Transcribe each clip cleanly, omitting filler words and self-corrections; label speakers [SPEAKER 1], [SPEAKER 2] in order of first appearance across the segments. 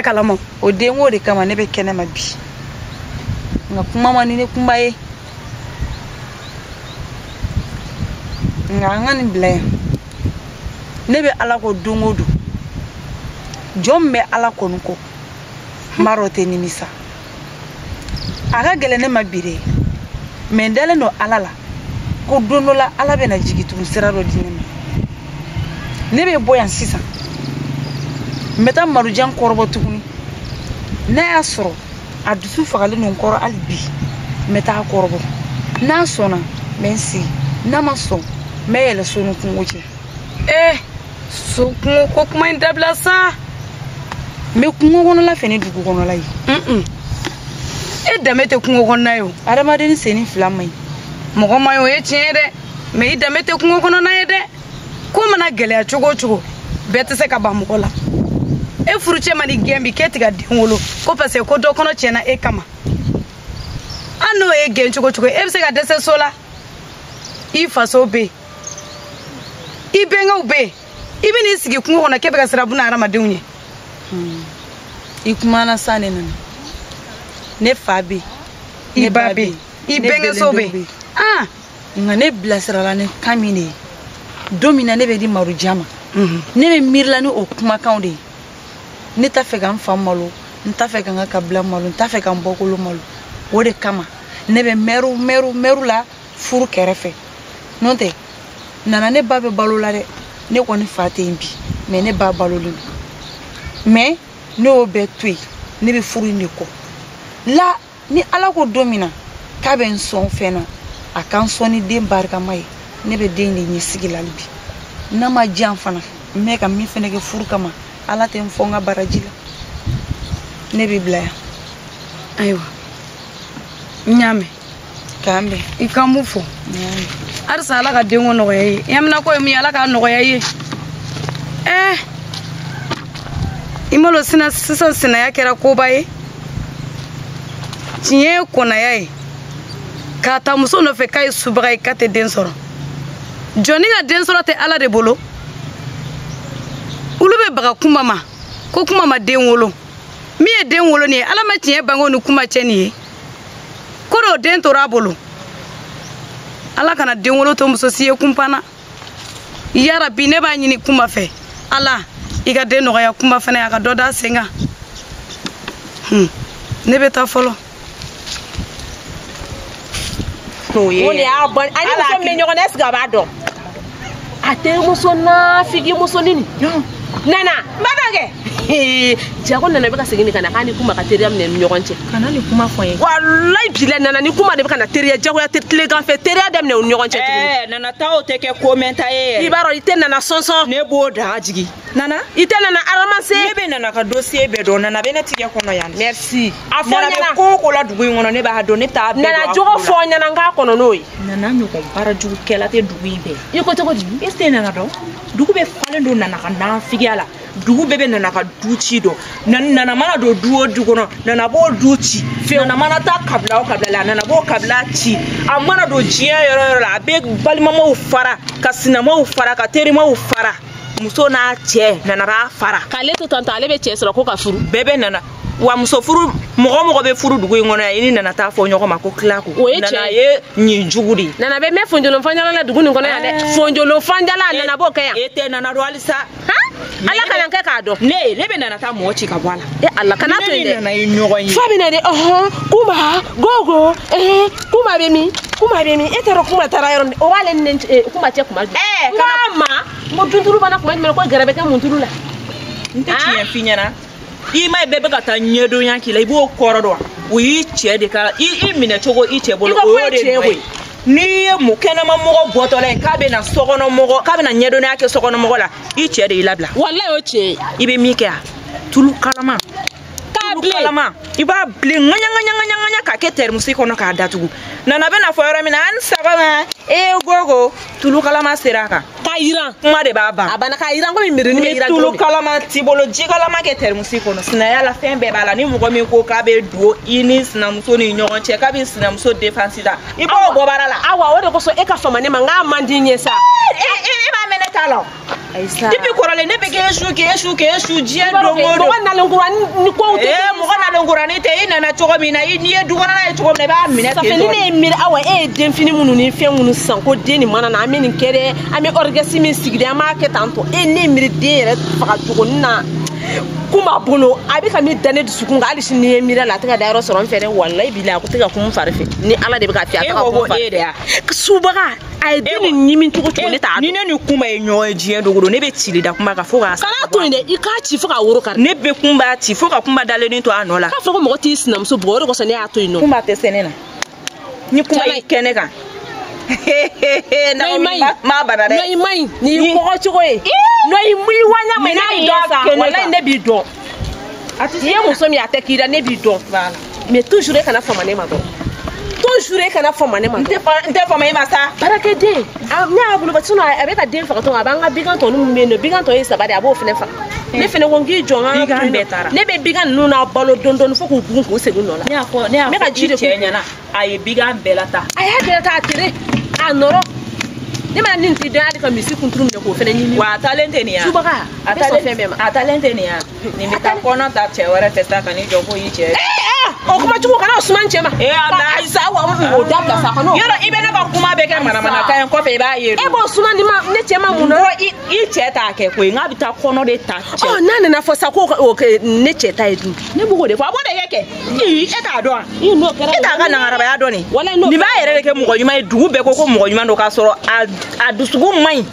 [SPEAKER 1] Kalama o denko de kama ne bɛ kɛnɛma bi nka kuma ma ni ne kunba ye nka an ka nin bila yan ne bɛ ala ko don o don jɔn min bɛ ala kɔni kɔ n b'a dɔn o tɛ nimisa a ka gɛlɛn ne ma bi dɛ mɛ n dalen don ala la ko don dɔ la ala bɛna jigin tugun sira dɔ di ne ma ne bɛ bɔ yan sisan n bɛ taa Marujan kɔrɔbɔ tuguni n'a y'a sɔrɔ a dusu fagalen don n kɔrɔ hali bi n bɛ taa kɔrɔbɔ n'a sɔnna n bɛ n sigi n'a ma sɔn n bɛ yɛlɛ so ni kungo cɛ.
[SPEAKER 2] So kungo ko kuma in dabila sa.
[SPEAKER 1] N bɛ kungo kɔnɔla fɛ ni dugu kɔnɔla ye.
[SPEAKER 2] E danbe tɛ kungo kɔnɔna ye o.
[SPEAKER 1] Adamaden senni fila man ɲi.
[SPEAKER 2] Mɔgɔ man ɲi o ye tiɲɛ ye dɛ mɛ i danbe tɛ kungo kɔnɔna ye dɛ. Ko mana gɛlɛya cogo o cogo bɛɛ tɛ se ka ban mɔgɔ la. E furucɛ ma ni gɛn bi k'e tɛ ka den wolo ko parce que ko dɔ kɔnɔ tiɲɛna e kama. Hali n'o ye gɛn cogo cogo e bɛ se ka dɛsɛ so la. I faso bɛ yen i bɛnkɛw bɛ yen i bɛ n'i sigi kungo kɔnɔ k'e bɛ ka siran buna hadamadenw ɲɛ.
[SPEAKER 1] I kumana sa ne nana ne fa bɛ yen
[SPEAKER 2] i ba bɛ yen i bɛnkɛso bɛ yen.
[SPEAKER 1] Nka ne bilasirala ni kan min de ye don min na ne bɛ di Marujan ma ne bɛ miirila ni o kumakanw de ye. Ne t'a fɛ ka n fa malo n t'a fɛ ka n ka kabila malo n t'a fɛ ka n bɔkolo malo o de kama ne bɛ mɛru la furu kɛrɛfɛ n'o tɛ nana ne ba bɛ balo la dɛ ne kɔni fa tɛ yen bi mɛ ne ba balolen don mɛ ne y'o bɛɛ to yen ne bɛ furu in de kɔ la ni ala ko don min na k'a bɛ n sɔn fɛn na a ka n sɔn ni den barikama ye ne bɛ den de ɲɛsigi la hali bi n'a ma diyan fana n bɛ ka min fɛnɛ kɛ furu kama ala tɛ n fɔ n ka baraji la ne b'i bila yan.
[SPEAKER 2] Ayiwa n y'a mɛn.
[SPEAKER 1] K'an bɛn.
[SPEAKER 2] I kan mun fɔ.
[SPEAKER 1] N y'a mɛn.
[SPEAKER 2] Halisa ala ka denko nɔgɔya i ye ɲamina ko ye min ye ala k'a nɔgɔya i ye. I malo sisan sinaya kɛra koba ye tiɲɛ ye kɔnaya ye k'a ta muso nɔfɛ k'a ye subaga ye k'a tɛ den sɔrɔ jɔnni ka den sɔrɔ tɛ ala de bolo. Olu bɛ baga kuma ma ko kuma ma den wolo min ye den wolo nin ye ala ma tiɲɛ bange o ni kuma cɛ nin ye ko dɔ den tora a bolo ala kana den wolo to muso si ye kunpanna yarabi ne b'a ɲini kuma fɛ ala i ka den nɔgɔya kuma fana a ka dɔ da sen kan ne bɛ taa fɔlɔ.
[SPEAKER 3] O de y'a ban ani muso min bɛ ɲɔgɔn na est ce que a b'a dɔn a terimuso nafigi musonin nin nana n b'a dɔn kɛ jago nana bɛ ka segin ka na k'a ni kuma ka teriya minɛ ni ɲɔgɔn cɛ
[SPEAKER 4] kana ni kuma fɔ n ye
[SPEAKER 3] walayi bila nana ni kuma de bɛ ka na teriya jagoya tilegan fɛ teriya daminɛ u ni ɲɔgɔn cɛ tuguni
[SPEAKER 4] nana ta o tɛ kɛ ko mɛnta ye yɛrɛ
[SPEAKER 3] i b'a dɔn i tɛ nana sɔnsɔn
[SPEAKER 4] ne b'o daga jigin nana
[SPEAKER 3] i tɛ nana aramase
[SPEAKER 4] ne bɛ nana ka dossier bɛɛ dɔn nana bɛ ne tigɛ kɔnɔ yan
[SPEAKER 3] merci a fɔ
[SPEAKER 4] nana bɛ ko o ko la dugu in kɔnɔ ne b'a dɔn ne t'a bɛɛ dɔn
[SPEAKER 3] nana jogo fɔ ɲɛna n k'a kɔnɔ n'o ye
[SPEAKER 4] nana ɲɔgɔn baarajugukɛla tɛ dugu in bɛɛ
[SPEAKER 3] i ko cogo di
[SPEAKER 4] e tɛ nana dɔn dugu bɛɛ falen don nana ka nafigiya la dugu bɛɛ bɛ nana ka du ci dɔn nana mana don du o du kɔnɔ nana b'o du ci nana mana taa kabila o kabila la nana b'o kabila ci a mana don diɲɛ yɔrɔ o yɔrɔ la a bɛ balimamaw fara ka sinamaw fara ka terimaw fara muso n'a cɛ nana b'a fara
[SPEAKER 3] k'ale to tantɔ ale bɛ cɛ sɔrɔ ko ka furu
[SPEAKER 4] bɛɛ bɛ nana wa muso furu mɔgɔ o mɔgɔ bɛ furu dugu in kɔnɔ yan i ni nana taa fɔ ɲɔgɔn ma ko tila ko
[SPEAKER 3] o ye
[SPEAKER 4] nana ye ɲin jugu de ye
[SPEAKER 3] nana bɛ mɛn fonjolon fanjala la dugu nin kɔnɔ yan dɛ fonjolon fanjala nana b'o kɛ yan
[SPEAKER 4] e tɛ nana dɔn halisa
[SPEAKER 3] ala kana kɛ k'a dɔn
[SPEAKER 4] ne bɛ nana taa mɔgɔ ci ka bɔ a la
[SPEAKER 3] e ala kana to yen dɛ
[SPEAKER 4] ne nana ye ɲɔgɔn ye
[SPEAKER 3] fa bɛ na de ɔhɔn kuma gogo kuma bɛ min kuma bɛ min e taara kuma taara yɔrɔ min o b'ale ni kuma cɛ kuma jumɛn n k'a ma n ko duntulu banna kuma jumɛn ko gɛrɛ bɛ kɛ mun tulu la
[SPEAKER 4] n tɛ tiɲɛ f'i ɲɛna i ma ye bɛɛ bɛ ka taa ɲɛdɔnya k'i la i b'o kɔrɔ dɔn o y'i cɛ de ka i minɛ cogo i cɛ bolo o y'o de nɔ ye n'i ye mun kɛnɛma mɔgɔ bɔtɔla ye k'a bɛ na sokɔnɔ mɔgɔ k'a bɛ na ɲɛdɔnya kɛ sokɔnɔ mɔgɔ la i cɛ de y'i labila
[SPEAKER 3] walayi o tiɲɛ ye
[SPEAKER 4] i bɛ min kɛ yan tulu kalama
[SPEAKER 3] k'a bilen
[SPEAKER 4] kalama i b'a bilen ŋaɲa ŋaɲa ŋaɲa ŋaɲa k'a kɛ tɛrimusi kɔnɔ k'a datugu nana bɛ na fɔ yɔrɔ min na a ni sɔgɔma e gogo tulu kalama sera a kan
[SPEAKER 3] k'a K'a yiran.
[SPEAKER 4] Kuma de b'a ban.
[SPEAKER 3] A banna k'a yiran komi mirini bɛ yiran cogo
[SPEAKER 4] Ni
[SPEAKER 3] min.
[SPEAKER 4] tulu kalama t'i bolo ji kalama kɛ tɛrimusi kɔnɔ sinaya la fɛn bɛɛ b'a la ni mɔgɔ min ko k'a bɛ don i ni sinamuso ni ɲɔgɔn cɛ k'a bɛ sinamuso défense ta i b'o bɔ baara la.
[SPEAKER 3] Awa o de kosɔn e ka fama ne ma n k'a man di n ye sa.
[SPEAKER 4] E b'a mɛn ne ta la o.
[SPEAKER 3] Ayi sa.
[SPEAKER 4] Depuis kɔrɔlen ne bɛ k'e su k'e su k'e su diɲɛ don o don.
[SPEAKER 3] Mɔgɔ nalen kura ni kow tɛ.
[SPEAKER 4] Ee mɔgɔ nalen kura ni tɛ i nana cogo min na n'i ye du kɔnɔna ye cogo min na i b'a minɛ ten
[SPEAKER 3] tɔ. Ni ne ye miiri awa e ye denfini minnu ni fɛn minnu san ko den nin mana na an bɛ nin kɛ dɛ an bɛ orgasme min sigi dɛ an b'a kɛ tan tɔ e ne ye miiri den yɛrɛ faga cogo na kun b'a bolo a bɛ ka min da ne dusukun kan hali sini ni ye miiri a la a tɛ ka dayɔrɔ sɔrɔ n fɛ dɛ walayi bilayi a ko tɛ ka kun n fari fɛ ni Ala de bɛ k'a f'i ye a tɛ ka kun n fari fɛ. Subaga a ye den nin ɲimi cogo cogo ne t'a dɔn.
[SPEAKER 4] Ni ne ni Kunba ye ɲɔgɔn ye diɲɛ dogo don ne bɛ cili da Kunba kan fo k'a.
[SPEAKER 3] Kana to yen dɛ i k'a ci fo k'a woro kari.
[SPEAKER 4] Ne bɛ Kunba ci fo ka Kunba dalen to a nɔ la.
[SPEAKER 3] K'a fɔ ko mɔgɔ t'i sinamuso bugɔ o de kosɔn ne y'a to yen nɔ.
[SPEAKER 4] Kunba tɛ se ne na. Ni Kunba y'i kɛ ne kan. Ma bana dɛ.
[SPEAKER 3] Nɔ i ma ɲi nin y'i kɔgɔ cogo ye. Nɔ i waɲa ma n'a y'i dɔn sa walayi ne b'i dɔn. I ye muso min ye a tɛ k'i la ne b'i dɔn. Mais toujours e kana fama ne ma dɔrɔn. Toujours e kana fama ne ma dɔrɔn.
[SPEAKER 4] N tɛ fama e ma sa.
[SPEAKER 3] Baarakɛden ne y'a bolo sinon a bɛ ka den faga tɔn a b'an ka bigan tɔ ninnu bɛ yen nɔ bigan tɔ ye 3 de a b'o fana faga. Ne fana ko n k'i jɔ n ka
[SPEAKER 4] bigan bɛɛ taara.
[SPEAKER 3] Ne bɛ bigan ninnu n'a balo dɔɔni dɔɔni fo k'u bugun k'u segin nɔ la.
[SPEAKER 4] Ne y'a fɔ ne y'a fɔ i cɛ ɲɛna a ye bigan bɛɛ lataa.
[SPEAKER 3] A y'a bɛɛ lataa a tere a nɔrɔ. Ne ma nin ti dɔn hali ka misi kunturu minɛ k'o fana ɲimi.
[SPEAKER 4] Wa a taalen tɛ nin ya.
[SPEAKER 3] Subaga a bɛ sɔn fɛn bɛɛ ma.
[SPEAKER 4] A taalen tɛ nin ya. Nin bɛ taa kɔnɔ ta cɛ wɛrɛ fɛ sa ka n'i jɔ k'o y'i cɛ.
[SPEAKER 3] O kuma jugu kana o suma n cɛ ma.
[SPEAKER 4] Ee
[SPEAKER 3] ayi sa wa o dabila sa kan'o.
[SPEAKER 4] Yɔrɔ i bɛ ne ka kuma bɛɛ kɛ manamanakan ye kɔfɛ i b'a ye.
[SPEAKER 3] E b'o suma ni ma ne cɛ ma mun na.
[SPEAKER 4] Ko i cɛ t'a kɛ koyi n k'a bɛ taa kɔnɔ de ta cɛ.
[SPEAKER 3] Ɔ n'a nana fɔ sa ko o kɛ ne cɛ ta ye dun.
[SPEAKER 4] Ne b'o de fɔ a b'o de kɛ. E t'a dɔn wa.
[SPEAKER 3] N'o kɛra.
[SPEAKER 4] E t'a ka nangarabaya dɔn nin.
[SPEAKER 3] Walayi n'o.
[SPEAKER 4] Nin b'a yɛrɛ de kɛ mɔgɔ ɲuman ye dugu bɛɛ ko ko mɔgɔ ɲuman don k'a sɔrɔ a dusukun man ɲi.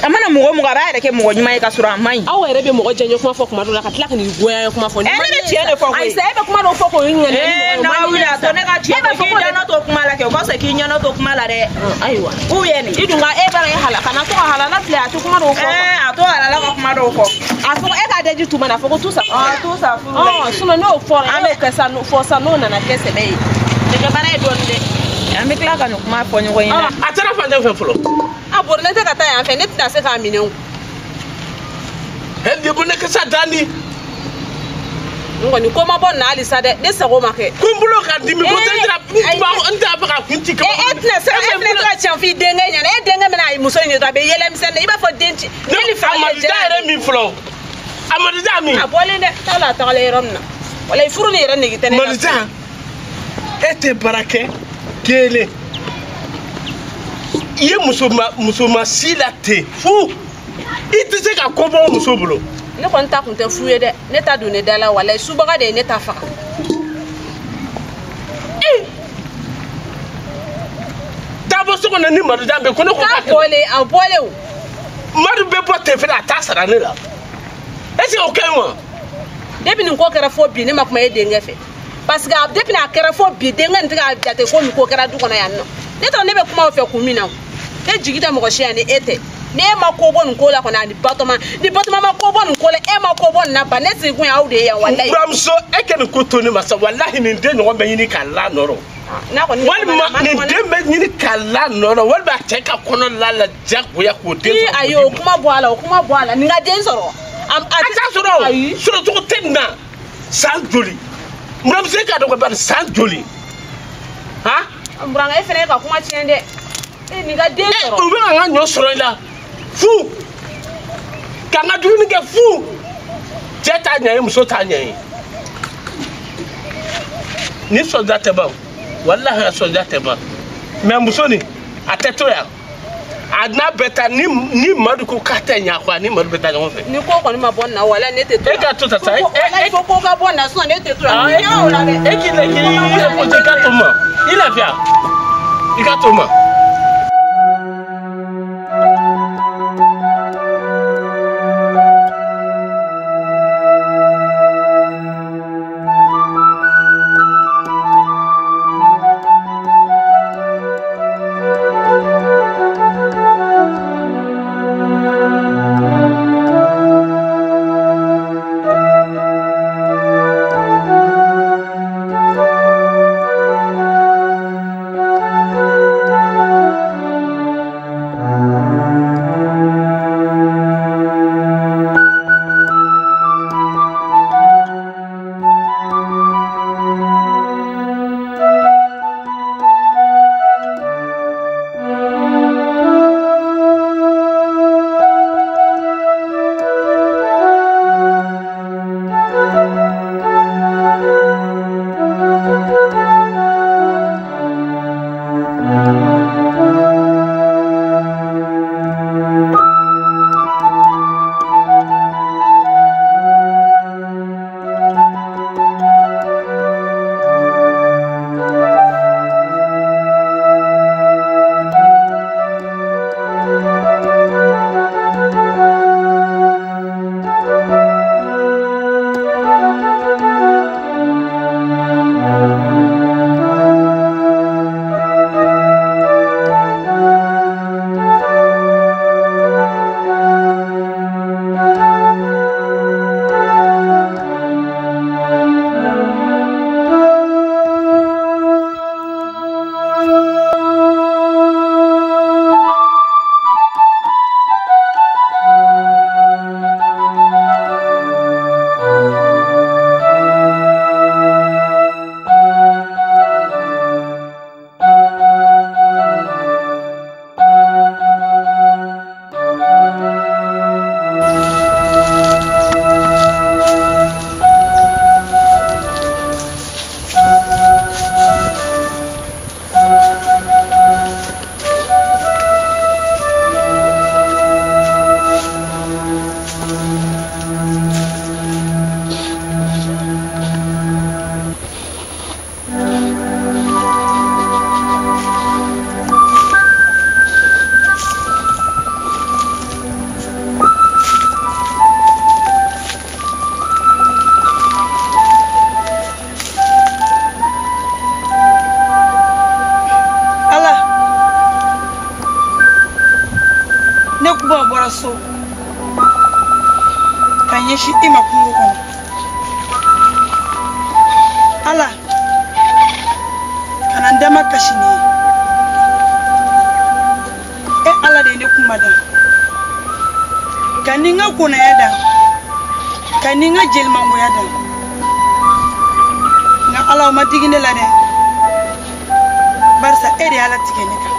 [SPEAKER 4] A mana mɔgɔ mɔgɔ a b'a yɛrɛ kɛ mɔgɔ ɲuman ye k'a sɔrɔ a man ɲi.
[SPEAKER 3] Aw yɛrɛ bɛ mɔgɔ jɛɲɛ kuma fɔ kuma dɔ la ka tila ka n'i goya kuma fɔ.
[SPEAKER 4] Ne bɛ tiɲɛ de fɔ koyi.
[SPEAKER 3] Ayi sa e bɛ kuma dɔw fɔ k'o ŋaniya ni mɔgɔ ye.
[SPEAKER 4] N'a wuli a tɔ ne ka tiɲɛ fɔ k'i ɲɛnɔ to kuma la kɛ o ka fisa k'i ɲɛnɔ to kuma la dɛ.
[SPEAKER 3] Ayiwa.
[SPEAKER 4] Ou bien nin.
[SPEAKER 3] I dun ka e b'a ye hala kana to ka halala filɛ a tɛ kuma dɔw fɔ.
[SPEAKER 4] A to halala ka kuma dɔw fɔ.
[SPEAKER 3] A fɔ e k'a daji tuma na a fɔ ko tout ça.
[SPEAKER 4] Tout ça furu la.
[SPEAKER 3] Sinon n'o fɔra e y'o kɛ sa fɔ sa n'o nana kɛ sɛbɛ ye. Nɛgɛ baara ye dɔɔni dɛ.
[SPEAKER 4] An bɛ tila ka nin kuma fɔ ɲɔgɔn ɲɛna.
[SPEAKER 5] A taara fan fɛ fɔlɔ.
[SPEAKER 3] A borilen tɛ ka taa yan fɛ ne tɛna se k'a minɛ o.
[SPEAKER 5] Hɛn ne kasa dani.
[SPEAKER 3] N kɔni ko ma bɔ nin na halisa dɛ ne sago ma kɛ.
[SPEAKER 5] Ko n bolo ka dimi ko n t'a fɛ ka kun ci kaba.
[SPEAKER 3] E tɛna se e fɛnɛ tɛ ka tiɲɛ f'i denkɛ ɲɛna e denkɛ bɛna a muso in ye dɔrɔn a bɛ yɛlɛ misɛnnin na i b'a fɔ den ci.
[SPEAKER 5] Ne ni fa Amadu da yɛrɛ min fɔlɔ. Amadu da min.
[SPEAKER 3] A bɔlen dɛ t'a la a tagalen yɔrɔ min na walayi furu nin yɛrɛ nege tɛ ne la.
[SPEAKER 5] Amadu da e tɛ baara kɛ kelen. I ye musoma si la ten fu i tɛ se ka ko bɔ muso bolo.
[SPEAKER 3] Ne kɔni ta kun tɛ fu ye dɛ ne ta don ne da la walayi subaga de ye ne ta faga.
[SPEAKER 5] Taa bɔ so kɔnɔ ni Madujan bɛ ko ne ko
[SPEAKER 3] k'a bɔlen a bɔlen o.
[SPEAKER 5] Madu bɛ bɔ ten fɛnɛ a t'a sara ne la est ce que o ka ɲi wa.
[SPEAKER 3] Depuis nin ko kɛra fo bi ne ma kuma e denkɛ fɛ parce que depuis a kɛra fo bi denkɛ nin tɛ k'a jate ko nin ko kɛra du kɔnɔ yan nɔ. Ne taara ne bɛ kuma o fɛ kun min na ne jigi tɛ mɔgɔ si yan ni e tɛ ni e ma ko bɔ nin ko la kɔni ani Batɔma ni Batɔma ma ko bɔ nin ko la e ma ko bɔ nin na ba ne sigi kun ye aw de ye yan walayi.
[SPEAKER 5] N buramuso e kɛ nin ko to ne ma sa walahi nin den ɲɔgɔn bɛ ɲini k'a la nɔrɔ. Walima nin den bɛ ɲini k'a la nɔrɔ walima a cɛ ka kɔnɔ la la diyagoya k'o den sɔrɔ.
[SPEAKER 3] Ayi o kuma bɔ a la o kuma bɔ a la nin ka den sɔrɔ.
[SPEAKER 5] A t'a sɔrɔ o sɔrɔ cogo tɛ nin na san joli n buramuso e k'a dɔn ko bari san joli han.
[SPEAKER 3] N burankɛ e fana ye ka kuma tiɲɛ dɛ. E nin ka den sɔrɔ.
[SPEAKER 5] U bɛ ka n ka ɲɔ sɔrɔ i la fu ka n ka dumuni kɛ fu cɛ t'a ɲɛ ye muso t'a ɲɛ ye ni sɔnja tɛ ban walahi a sɔnja tɛ ban mɛ muso nin a tɛ to yan a n'a bɛ taa ni Madu ko k'a tɛ ɲɛ a kɔ a ni Madu bɛ taa ɲɔgɔn fɛ.
[SPEAKER 3] Ni ko kɔni ma bɔ nin na walahi ne tɛ to yan.
[SPEAKER 5] E ka to ta sa.
[SPEAKER 3] Walahi fo ko ka bɔ nin na sinon ne tɛ to yan. Ni ɲɛ o la dɛ.
[SPEAKER 5] E k'i yɛrɛ i ka to ma i lafiya i ka to ma.
[SPEAKER 1] Ne kuma bɔra so ka ɲɛsin i ma kungo kɔnɔ. Ala kana n dama kasi ni ye. E Ala de ye ne kuma da ka ni n ka konaya da ka ni n ka jelimangoya da, nka Ala o ma digi ne la dɛ, barisa e de y'a latigɛ ne kan.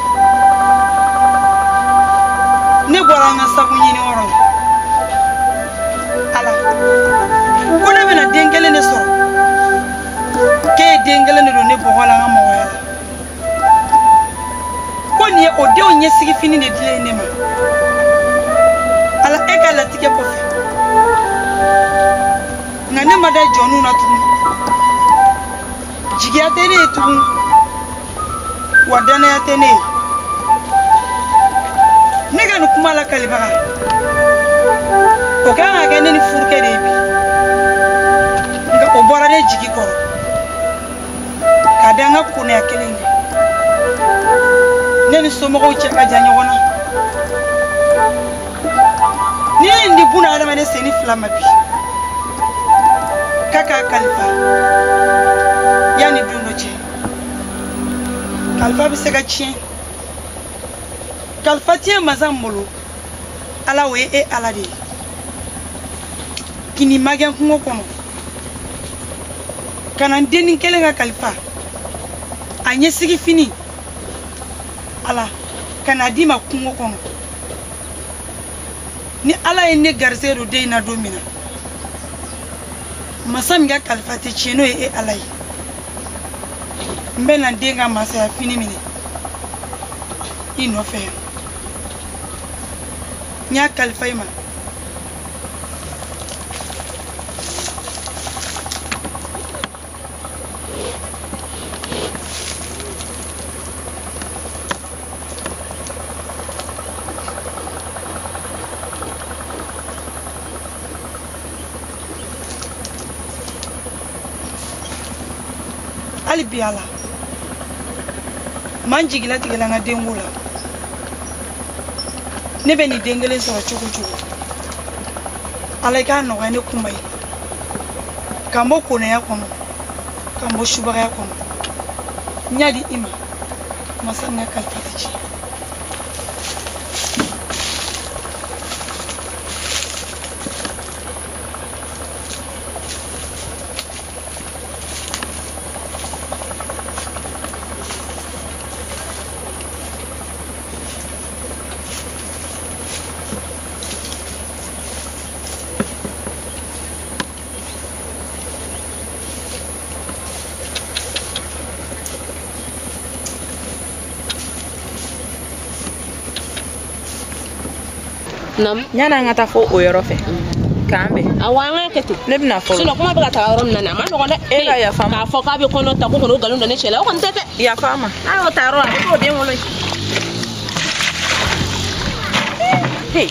[SPEAKER 1] Ne bɔra an ka sago ɲini yɔrɔ la. Ala ko ne bɛna den kelen de sɔrɔ, k'e ye den kelen de don ne bɔgɔ la an ka mɔgɔya la, ko nin ye o denw ɲɛsigi fini de dilen ne ma. Ala e ka latigɛ kɔfɛ, nka ne ma da jɔnniw na tugun, jigiya tɛ ne ye tugun, wa danaya tɛ ne ye. Ne ka nin kuma lakalibaga, o kan ka kɛ ne ni furukɛ de ye bi, nka o bɔra ne jigi kɔrɔ ka da n ka konaya kelen kan. Ne ni somɔgɔw cɛ ka jan ɲɔgɔn na. Ni ne ye nin di buna hadamaden senni fila ma bi, k'a k'a kalifa yanni don dɔ cɛ, kalifa bɛ se ka tiɲɛ. Kalifa tiɲɛ masa min bolo, Ala o ye e Ala de ye. K'i ni magɛn kungo kɔnɔ ka na n dennin kelen ka kalifa a ɲɛsigi fini, Ala ka na d'i ma kungo kɔnɔ. Ni Ala ye ne garisɛgɛ don den in na don min na, masa min ka kalifa tɛ tiɲɛ n'o ye e Ala ye, n bɛ na n den ka masaya fini minɛ i nɔfɛ yan. N y'a kalifa i ma. Hali bi Ala man jigilatigɛla n ka denko la. Ne bɛ nin den kelen sɔrɔ cogo cogo, Ala i k'a nɔgɔya ne kunba ye, k'an bɔ konaya kɔnɔ, k'an bɔ subagaya kɔnɔ. N y'a di i ma, masa min ka kalifa tɛ tiɲɛ.
[SPEAKER 4] Yanni an ka taa fo o yɔrɔ fɛ k'an bɛn.
[SPEAKER 3] Awɔ, an k'a kɛ ten.
[SPEAKER 4] Ne bɛna fɔlɔ.
[SPEAKER 3] Sinon kuma bɛ ka taga yɔrɔ min na, a ma nɔgɔn dɛ.
[SPEAKER 4] E ka yafa n ma.
[SPEAKER 3] K'a fɔ k'a bɛ kɔnɔ ta ko kɔnɔ o nkalon da ne cɛ la, o kɔni tɛ dɛ.
[SPEAKER 4] Yafa n ma.
[SPEAKER 3] N'a y'o ta yɔrɔ la, a bɛ t'o den wolo yen. He,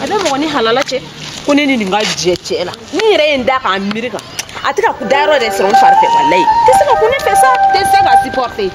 [SPEAKER 3] a bɛ mɔgɔ ni halala cɛ. Ko ne ni nin ka jɛ cɛ la. Ni yɛrɛ ye n da k'a miiri kan, a tɛ ka da yɔrɔ yɛrɛ sɔrɔ n fari fɛ walayi. Tɛ se ka kun ne fɛ sa, tɛ se ka supporter.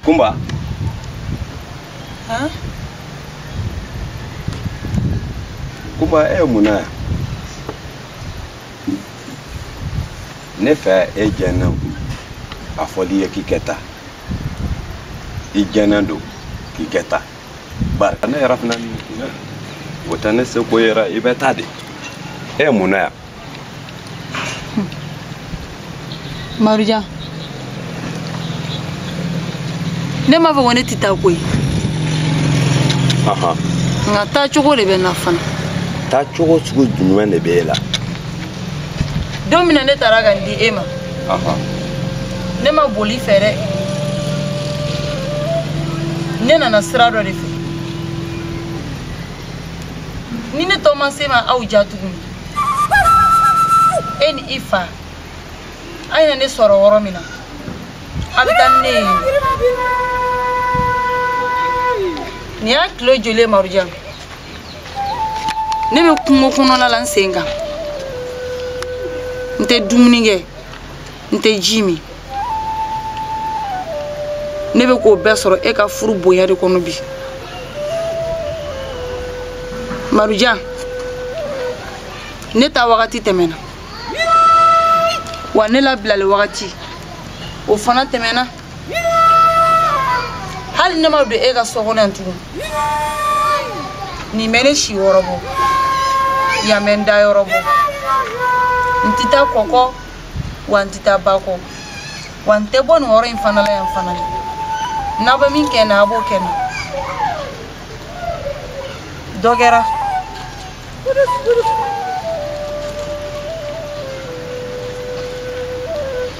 [SPEAKER 6] Kumba.
[SPEAKER 1] Hein?
[SPEAKER 6] Kumba e mun na yan? Ne fɛ e jɛnna a fɔli ye k'i kɛ taa. I jɛnna don k'i kɛ taa. Bari ne yɛrɛ fana o tɛ ne seko yɛrɛ i bɛ taa de. E mun na yan?
[SPEAKER 1] Marujan, Ne m'a fɔ ko ne tɛ taa koyi. Nka taacogo de bɛ n na fana.
[SPEAKER 6] Taacogo sugu jumɛn de bɛ e la?
[SPEAKER 1] Don min na ne taara ka n di e ma. Ne ma boli i fɛ dɛ. Ne nana sira dɔ de fɛ. Ni ne tɔ ma se ma aw ja tuguni. E ni i fa. A ye na ne sɔrɔ yɔrɔ min na. A bɛ taa ni ne ye. Nin y'a tile joli ye Marujan? Ne bɛ kungo kɔnɔna la n sen kan. N tɛ dumuni kɛ, n tɛ ji min. Ne bɛ k'o bɛɛ sɔrɔ e ka furu bonya de kɔnɔ bi. Marujan, ne ta wagati tɛmɛna. Wa ne labilali wagati, o fana tɛmɛna. Hali ne ma don e ka so kɔnɔ yan tugun. Nin bɛ ne si yɔrɔ bɔ, yan bɛ n da yɔrɔ bɔ. N tɛ taa kɔkɔ, wa n tɛ taa ba kɔ. Wa n tɛ bɔ nin yɔrɔ in fana la yan fana. N'aw bɛ min kɛ n na, a b'o kɛ n na. Dɔ kɛra.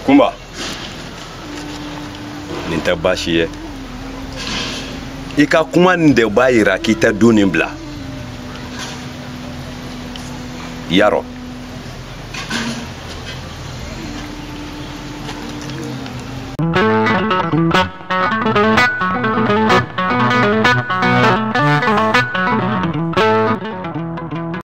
[SPEAKER 6] Kunba, nin tɛ baasi ye. I ka kuma nin de b'a yira k'i tɛ du nin bila. Yarɔ.